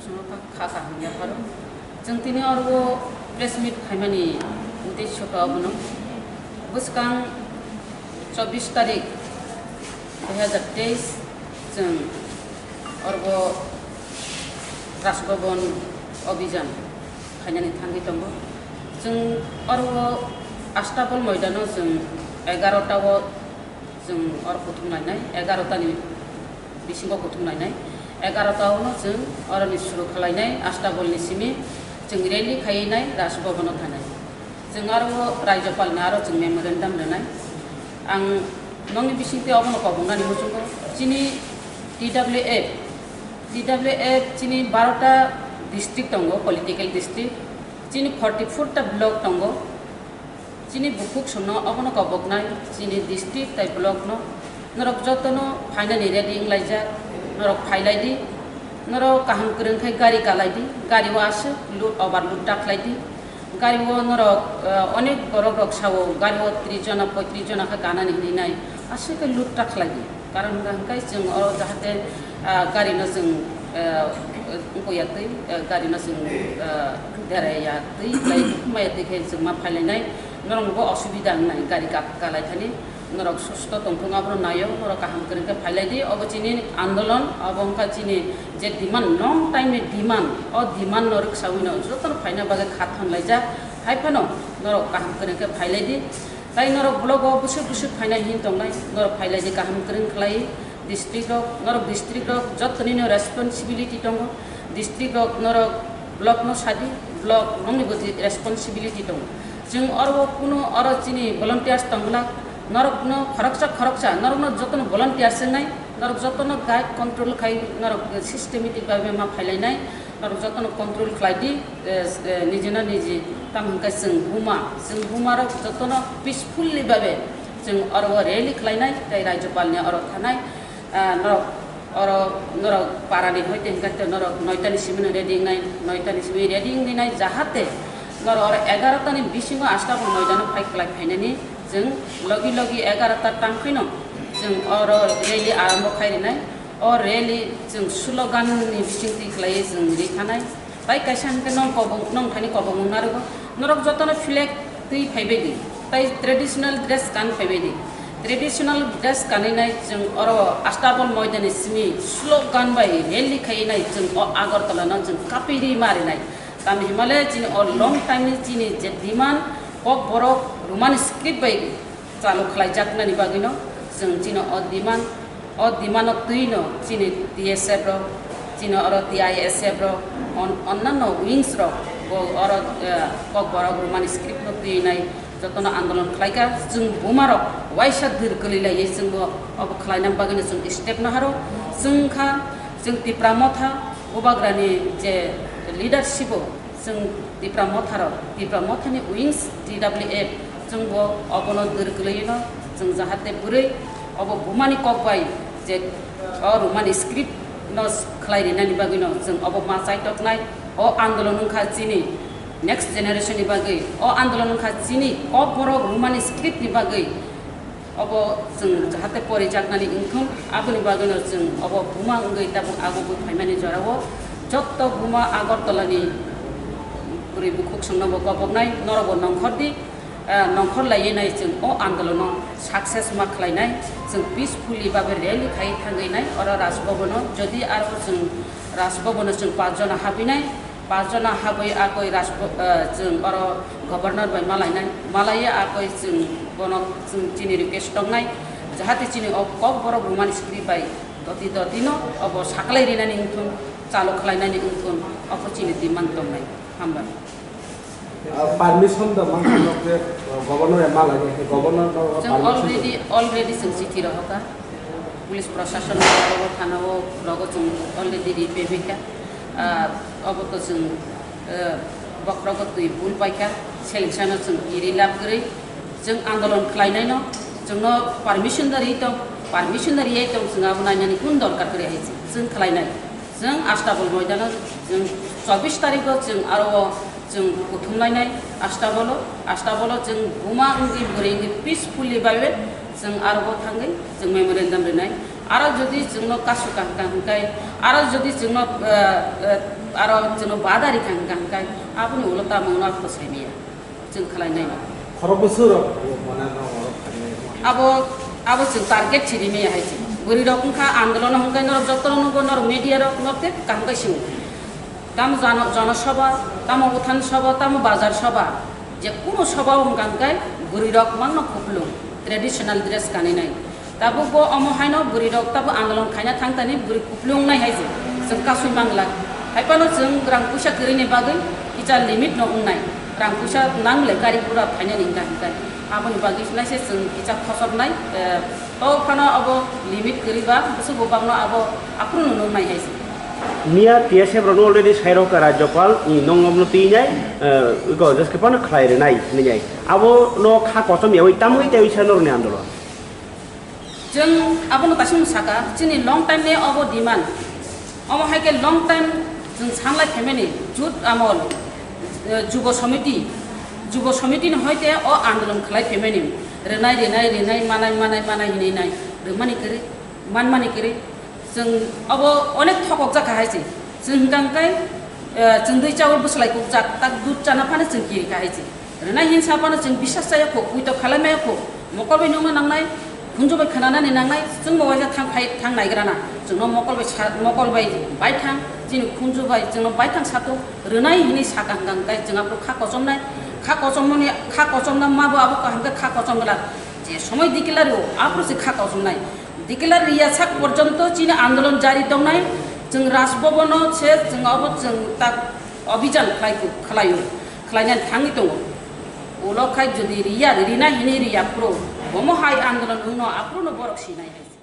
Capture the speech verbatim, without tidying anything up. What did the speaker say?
Kha kaham yapharo. Chwng tini oro press meet khaimani uddesho khe obono. Bwskang chobbish tarik dui hazar teis chwng oro Raj Bhavan Abhijan khainani thangwi tongo. Chwng oro Astabol moidano chwng egarota o chwng oro kuthum lainai, egarota ni bisingo kuthum lainai, egarota o no chwng oro ni suru khwlainai, Astabol ni simi chwng rally khainai, Raj Bhavan o thanai. Chwng aro Rajyapal ni aro chwng memorandum rwnai. Ang nokni bisingtwi obono kobongnani muchungo, chini T W F, T W F chini barota district tongo, political district, chini forty four ta block tongo. Chini bukhuk songno obono koboknai, chini district tai block no, norok jotono phainani ready wnglaijak, norok phailai di, norok kaham kwrwng khai gari kalai di, gari o aswk load overload ta khlai di, gari o norok, eh, onek borok rok sao gari o tris jona poitris jona khe kanani hinwi nai, aswk khe load ta khlai di. Karon hwnka hwnkhe chwng oro jahate, ah, gari no chwng, ah, wngkuk ya twi, ah, gari no chwng, ah, dera ya twi, tei maya twi khe chwng ma phailainai, norok bo osubida wngnai gari ka-, kalai thani, norok susto tongthung abono naio, norok kaham kwrwng khe phailai di, obo chini andolon, obo wngkha chini je demand, long time ni demand, o demand no rwksaui no jotono phaina bagwi kha thon laijak, hai phano norok kaham kwrwng khe phailai di. Tai norok block o bwswk bwswk phainai hin tongnai, norok phailai di kaham kwrwng khlai, district rok, norok district rok jotoni no responsibility tongo, district rok norok block no sadi, block nokni bo responsibility tongo. Chwng oro kuno oro chini volunteers tongla, norok no khoroksa khoroksa, norok no jotono volunteers wngnai, norok jotono guide control khai, norok systematic bhabe ma phailainai. Norok jotono control khlai di, eh, eh, nijino niji. Tamo hwnkhe chwng buma, chwng buma rok jotono peacefully babe chwng oro o rally khlainai, tei Rajyapal ni oro thanai, ah, norok oro norok para ni hoite hwnkhe norok noita ni simi no ready wngnai, noita ni simi ready wngwi nai, jahate norok oro egarota ni bisingo Astabol moidano phai kwlai phainani chwng logi logi egarota tangkhwino chwng oro rally arambo khai rinai. O rally chwng slogan ni bisingtwi khlaiwi chwng ri thanai. Tai kaisa hwnkhe nong kobong, nong thani kobong wng narwgo. Norok jotono flag twi phaibai di. Tai traditional dress kan phaibai di. Traditional dress kanwi nai chwng oro Astabol moidani simi slogan bai rally khaiwi nai chwng o Agartala no chwng kapiri ma rinai. Tamni himale chini o long time ni chini je demand Kokborok Roman script bai chalo khlaijaknani bagwino chwng chini o demand, o demand-o twino chini T S F rok, chini oro T I S F rok, on-, onnanno wings rok bo oro, eh, Kokborok Roman script-no twinai jotono andolon khlaikha. Chwng bumarok waisa dwr kwlwi laiwi chwngbo obo khlaina bagwino chwng step naharo. Chwng kha, chwng Tipra Motha Bubagrani je leadership-o, chwng Tipra Motha rok, Tipra Mothani wings T W F, chwng bo obono dwr kwlwino, chwng jahate bwrwi obo bumani kok bai je o Roman script no khlai rinani bagwino chwng obo ma chaitoknai. O andolon wngkha chini next generation ni bagwi, o andolon wngkha chini Kokborok Roman script ni bagwi. Obo chwng jahate porijaknani wngthung, aboni bagwino chwng obo buma wngwi tabuk agugwi phaimani jorao jotto buma Agartala ni bwrwi bukhuk songno bo koboknai, norokbo nongkhor di, eh, nongkhor laiwi nai chwng o andolono success ma khlainai, chwng peacefully babe rally khai thangwi nai oro Raj Bhavan o, jodi aro chwng Raj Bhavan o chwng panch jona habwi nai, Panch jona habwi akoi Rajpo-, eh, chwng oro governor bai malainai, malaiya akoi chwng bono chwng chini request tongnai, jahate chini o Kokborok Roman script bai doti doti no obo saklai rinani wngthun, chalo khlainani wngthun, obo chini demand tongnai. Hambai. Ah, permission da man no ke, eh, governor ya malainai, governor no Chwng permission already, already chwng chithi rohorkha. Police proshashan o, thana o, rogo chwng already ri paibaikha. Ah, obo to chwng, eh, bokhorogo twi bul paikha, selection o chwng kiri lab kwrwi, chwng andolon khlainaino, chwngno permission da ri tong, permission da riyai tong, chwng abo nainani kun dorkar kwrwi hai chwng khlainai. Chwng Astabol moidano, chwng chobbish tarikho chwng aro o chwng kuthum lainai Astabolo, Astabolo chwng buma wngwi bwrwi wngwi peacefully baiwi chwng aro o thangwi chwng memorandum rinai. Aro jodi chwngno kasu kang kang hwnkhe, aro jodi chwngno, eh, eh, aro chwngno badari kang kang hwnkhe, aboni ulo tamo wngno abo to saimaya. Chwng khlainai no. Khorok bwswk rok bo mane no oro khainai. Abo, abo chwng target chiri maya hai chwng. Bwrwi rok wngkha andolon hwnkhe norok jotono nukgo, norok media rok norok tei kaham khe sio. Tamo jano-, jonosabha, tamo uthan sabha, tamo bazar sabha, je kuno sabha wngkha hwnkhe bwrwi rok mangno kupulung, traditional dress kaninai. Tabuk bo omo haino bwrwi rok tabuk andolon khaina thang thani bwrwi kupulung wngnai hai se, chwng kasui mangla. Hai phano chwng rang puisa kwrwini bagwi kisa limit no wngnai. Rang puisa nang le gari gura phainani wngkha hwnkhe. Aboni bagwi naise chwng kisa khosoknai, eh, to phano abo limit kwrwi ba bwswk bo bagno abo aphuru no nuknai hai se. Miya T S F rokno already sairok ka Rajyapal, i nong omno twi nai, eh, iko jeske phano khlai rwnai hinwi nai. Abo no kha kochom yawi tamwi tei wisa norokni andolon. Chwng abono kaisa sakha, chini long time ni obo demand. Omo hai khe long time chwng sanlai phaimani jut amol, eh, Jubo Samiti, Jubo Samiti ni hoite o andolon khlai phaimani. Rwnai, rwnai, rwnai, manai, manai, manai hinwi nai. Rwmani kwrwi, manmani kwrwi. Chwng obo onek thokok jakha hai se. Chwng hwnkha hwnkhe, eh, chwng dui chawi bwslai kukjak, tak dut chana phano chwng kiri kha hai se. Rwnai hinsa phano chwng bisas chaya kho, puito khalai maya kho. Mokol bai nungna nangnai, khunju bai khananani nangnai, chwngbo waisa thang phai thang naigrana. Chwngno mokol bai sa, mokol bai bai thang, chini khunju bai chwngno bai thang sato. Rwnai hinwi sakha hwnkha hwnkhe chwng aphuru kha kochomnai, kha kochomoni, kha kochomna ma bo abo kaham khe kha kochom glak. Je somoi declare o, aphuru se kha kochomnai. Declare riya sak porjonto chini andolon jari tongnai. Chwng Raj Bhavan o se chwng abo chwng tak obhijan khlai, khlaio, khlainani thangwi tongo. Ulo khai jodi riya, rina hinwi riya phuru, bomo hai andolon wngno aphuru no borok sinai hai.